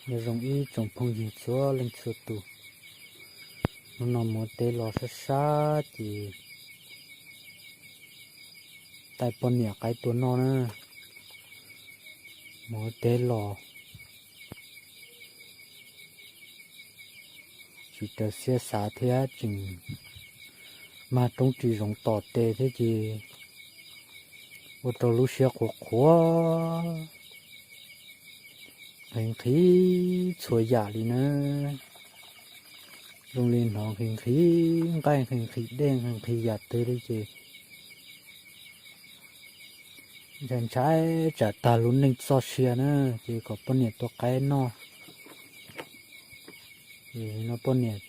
Nyob zoo ib tsoom phooj ywg txhua leej txhua tus, hnub no mus ua teb los sab sab ces taij poj niam qaib tua noj na. Mus ua teb los tsis raws siab xav thiab tseem mag roob ris zoov tom tes thiab ces ua rau lub siab qhuav qhuav, nqhis nqhis txhua yam li na. Zoo li hnov nqhis nqhis nqaij, nqhis nqhis dej, nqhis nqhis yam twg li ces ntshai ntshai tsam tag lub neej txoj sia na, ces kom poj niam tua qaib noj. Ces no poj niam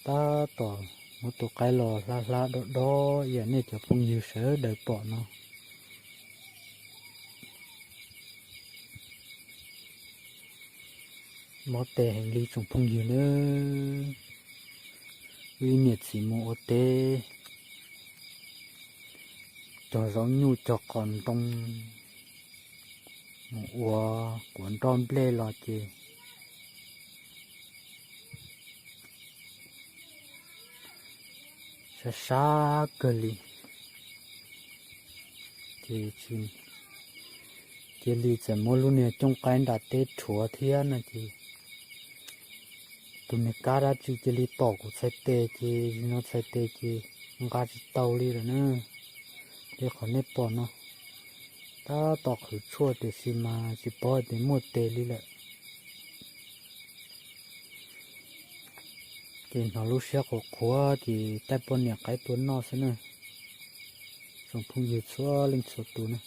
tab tom muab tus qaib los hlab hlab dob dob ib yam nej cov phooj ywg sawv daws pom no. Mob tes heev li tsoom phooj ywg nawb. Wb ib niam txiv mus ua teb, cog zaub nyuj cog qos ntoo, mus ua quav nroj nplej los ces sab sab kawg li. Ces cia li txawm muab lub niag cooj qaib nram teb rhuav thiab no ces tus niag kab dab tsi cia li tom kuv txhais tes ces no txhais tes ces nqa tsis tau li lawm na. Li qhov nej pom no, tab tom qhwv tshuaj tiam sis mas tsis paub hais tias muaj tes li lawm. Ces hnov lub siab qhuav qhuav ces taij poj niam qaib tua noj xwb na. Tsoom phooj ywg txhua leej txhua tus na,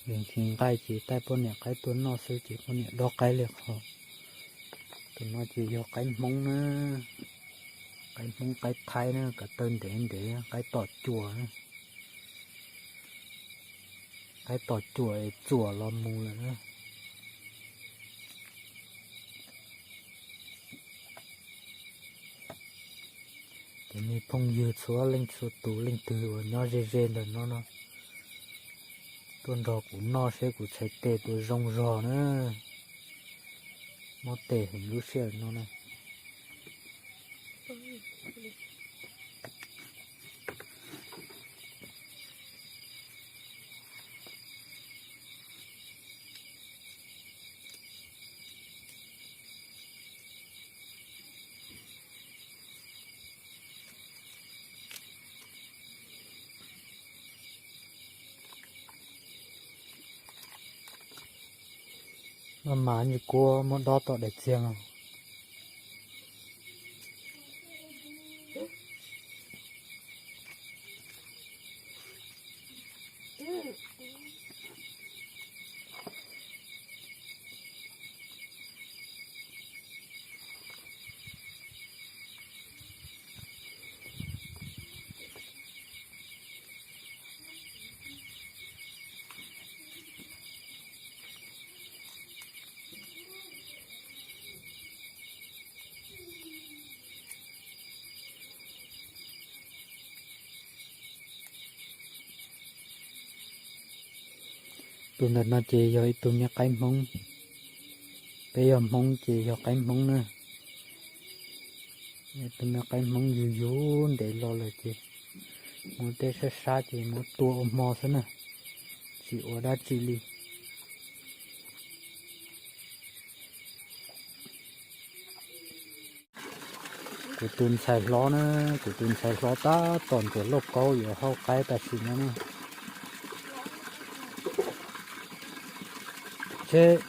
nqhis nqhis nqaij ces taij poj niam qaib tua noj xwb ces poj niam dob qaib li qhov. Tus no ces yog qaib Hmoob na, qaib Hmoob qaib Thaib na, ko taw ntev ntev, qaib tom cuam, qaib tom cuam es txuam los mus lawm na. Ces nej phooj ywg txhua leej txhua tus leej twg uas nyob ze ze ntawm no no, tuaj nrog kuv noj seb kuv txhais tes puas zoo zog na. Mob tes heev lub sij hawm no na. Maj mam ntsis kua muab dob tom daim txiag los. Tus ntawm no ces yog ib tug me qaib Hmoob. Peb yog Hmoob ces yog qaib Hmoob na. Tus me qaib Hmoob yug yug ntev los lawm ces mus teb sab sab ces muab tua ua hmo xwb na, tsis ua dab tsi li. Kuv tus ntxhais hlob na, kuv tus ntxhais hlob tab tom ntxuav lauj kaub yuav hau qaib tam sim no na. Seb,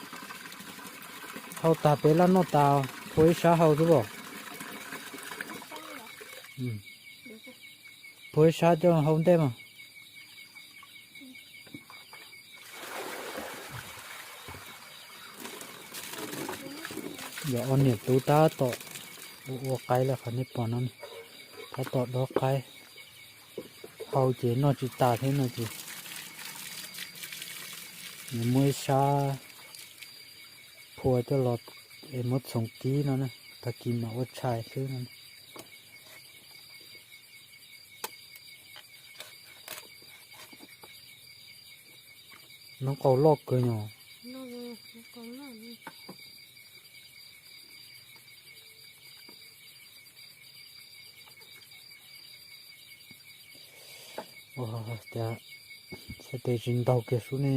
hau tag peb laj noj tas, phua ib sab hau xwb os. Phua ib sab coj hau ntej mas. Yog ob niam tub tab tom ua ua qaib li qhov nej pom no, tab tom dob qaib, hau ces noj tsis tas thiab no ces nws muab ib sab phua coj los es muab txhoov kib no, tag kis mam ua tshais xwb no. Noob qau loj kawg nyog. Ua cas sab tes tsis ntaug kiag sub ne.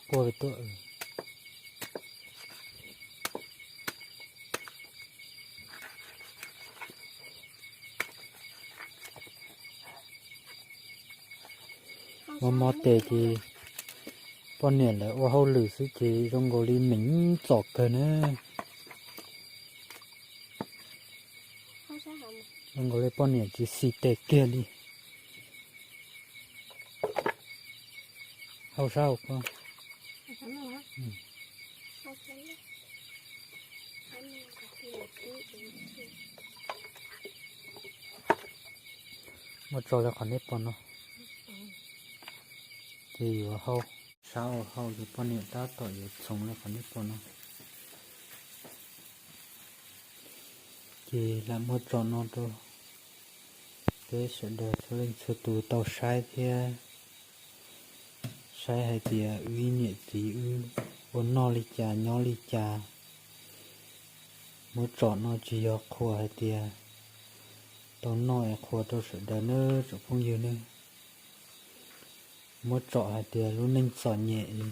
Quaj tuaj. Mob mob tes ces poj niam lawv ua hauj lwm xwb ces zoo nkaus li meem txom kawg na. Zoo nkaus li poj niam tsis xis tes kiag li. Hau sab hauv ko. Muab tso li qhov nej pom no. Ces yuav hau sab hauv, hau ces poj niam tab tom yuav txhoov li qhov nej pom no. Ces lam muab tso no rau peb sawv daws txhua leej txhua tus tau saib thiab, saib hais tias wb niam txiv wb ua noj li cas nyob li cas. Muab tso no tsis yog qhuas hais tias tau noj es qhuas rau sawv daws nawb tsoom phooj ywg nawb. Muab tso hais tias lub neej txom nyem,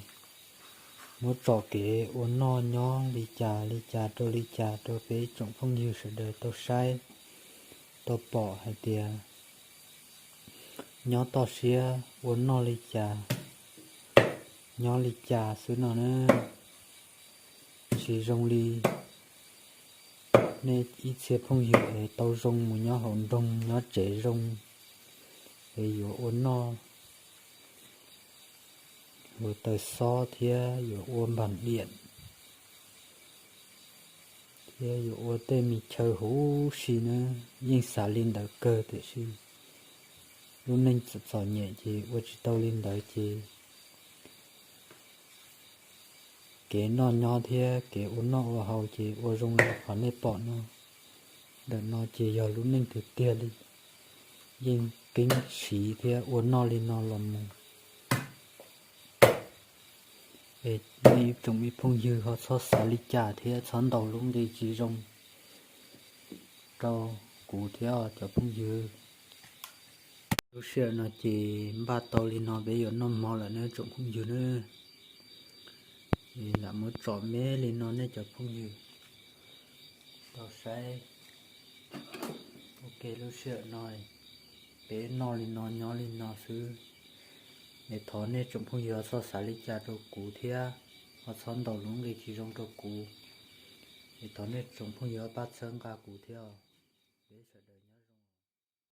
muab tso kev ua noj nyob li cas li cas rau li cas rau peb tsoom phooj ywg sawv daws tau saib, tau pom hais tias nyob toj siab ua noj li cas, nyob li cas xwb no na. Tsis zoo li nej ib txhia phooj ywg es tau zoo mus nyob hauv nroog nyob tsev zoo, es yuav ua noj, yuav taws xob thiab yuav ua npam diam, thiab yuav ua tej me chaw huv si na. Yeej xav li ntawd kawg tiam sis lub neej txom txom nyem ces ua tsis tau li ntawd ces kev noj nyob thiab kev ua noj ua haus ces ua zoo li qhov nej pom no. Ntawm no ces yog lub neej tiag tiag li, yeej keeb siv thiab ua noj li no los mus. Es nej ib tsoom ib phooj ywg ho txhob xav li cas thiab txhob ntaus lub nqi tsis zoo rau kuv thiab cov phooj ywg. Lub sij hawm no ces npaj tau li no peb yuav noj hmo lawm nawb tsoom phooj ywg nawb. Lam muab tsom me li no nej cov phooj ywg tau saib. Ua ke lub sij hawm no peb noj li no nyob li no xwb. Es thov nej tsoom phooj ywg ho txhob xav li cas rau kuv thiab ho txhob ntaus lub nqi tsis zoo rau kuv. Es thov nej tsoom phooj ywg ho pab txhawb nqa kuv thiab. Peb sawv